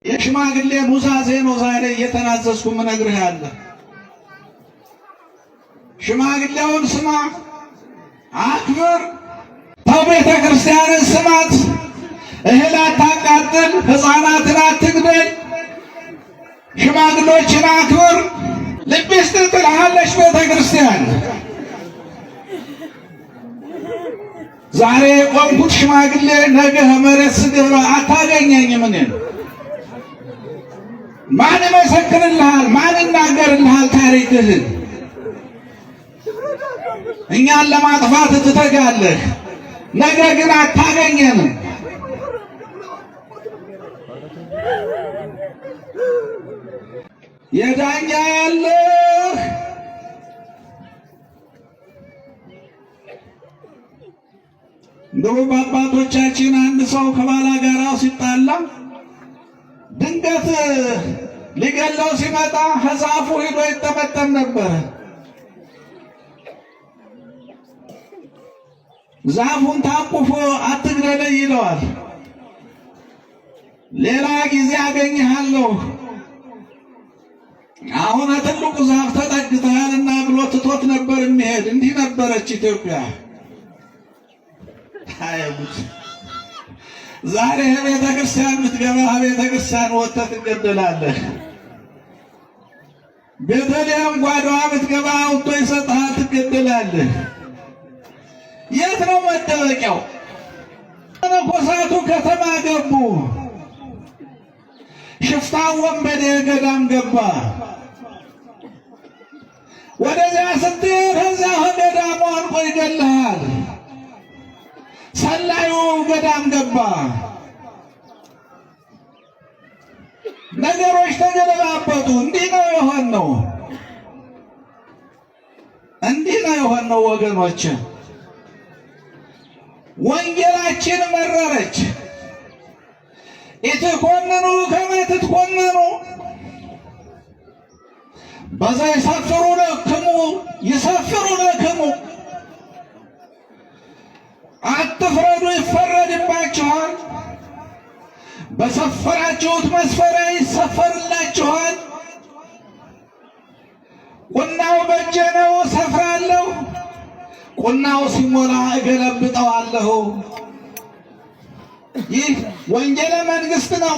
የሽማግሌ ኑዛዜ ነው ዛሬ እየተናዘዝኩ ምነግርህ ያለ። ሽማግሌውን ስማ፣ አክብር። ተው፣ ቤተ ክርስቲያንን ስማት። እህል አታቃጥል፣ ሕፃናትን አትግደል፣ ሽማግሎችን አክብር። ልብ ይስጥህ ትልሃለች ቤተ ክርስቲያን። ዛሬ የቆምኩት ሽማግሌ ነገ መሬት ስገባ አታገኘኝም። እኔን ማን ይመሰክርልሃል? ማን ይናገርልሃል ታሪክህን? እኛን ለማጥፋት ትተጋለህ፣ ነገ ግን አታገኘንም። የዳኛ ያለህ ድሮ በአባቶቻችን አንድ ሰው ከባላጋራው ሲጣላ ድንገት ሊገለው ሲመጣ ከዛፉ ሂዶ ይጠመጠም ነበረ። ዛፉን ታቁፎ አትግደለኝ ይለዋል። ሌላ ጊዜ አገኝሃለሁ፣ አሁን ትልቁ ዛፍ ተጠግተሃልና ብሎ ትቶት ነበር የሚሄድ። እንዲህ ነበረች ኢትዮጵያ። አይ ጉድ! ዛሬ ቤተ ክርስቲያን ብትገባ ቤተ ክርስቲያን ወጥተህ ትገደላለህ። ቤተልሔም ጓዳዋ ብትገባ አውጥቶ ይሰጥሃል፣ ትገደላለህ። የት ነው መደበቂያው? መነኮሳቱ ከተማ ገቡ። ሽፍታው ወንበዴ ገዳም ገባ። ወደዚያ ስትሄድ ከዚያ ገዳሙ አንቆ ይገልሃል። ሰላዩ ገዳም ገባ። ነገሮች ተገለባበጡ። እንዲህ ነው የሆነው፣ እንዲህ ነው የሆነው ወገኖች። ወንጌላችን መረረች። ኢትኮንኑ ከመ ትትኮነኑ በዛ ይሰፍሩ ለክሙ ይሰፍሩ ለክሙ፣ አትፍረዱ ይፈረድባችኋል፣ በሰፈራችሁት መስፈሪያ ይሰፈርላችኋል። ቁናው በእጄ ነው እሰፍራለሁ፣ ቁናው ሲሞላ እገለብጠዋለሁ። ይህ ወንጌለ መንግስት ነው።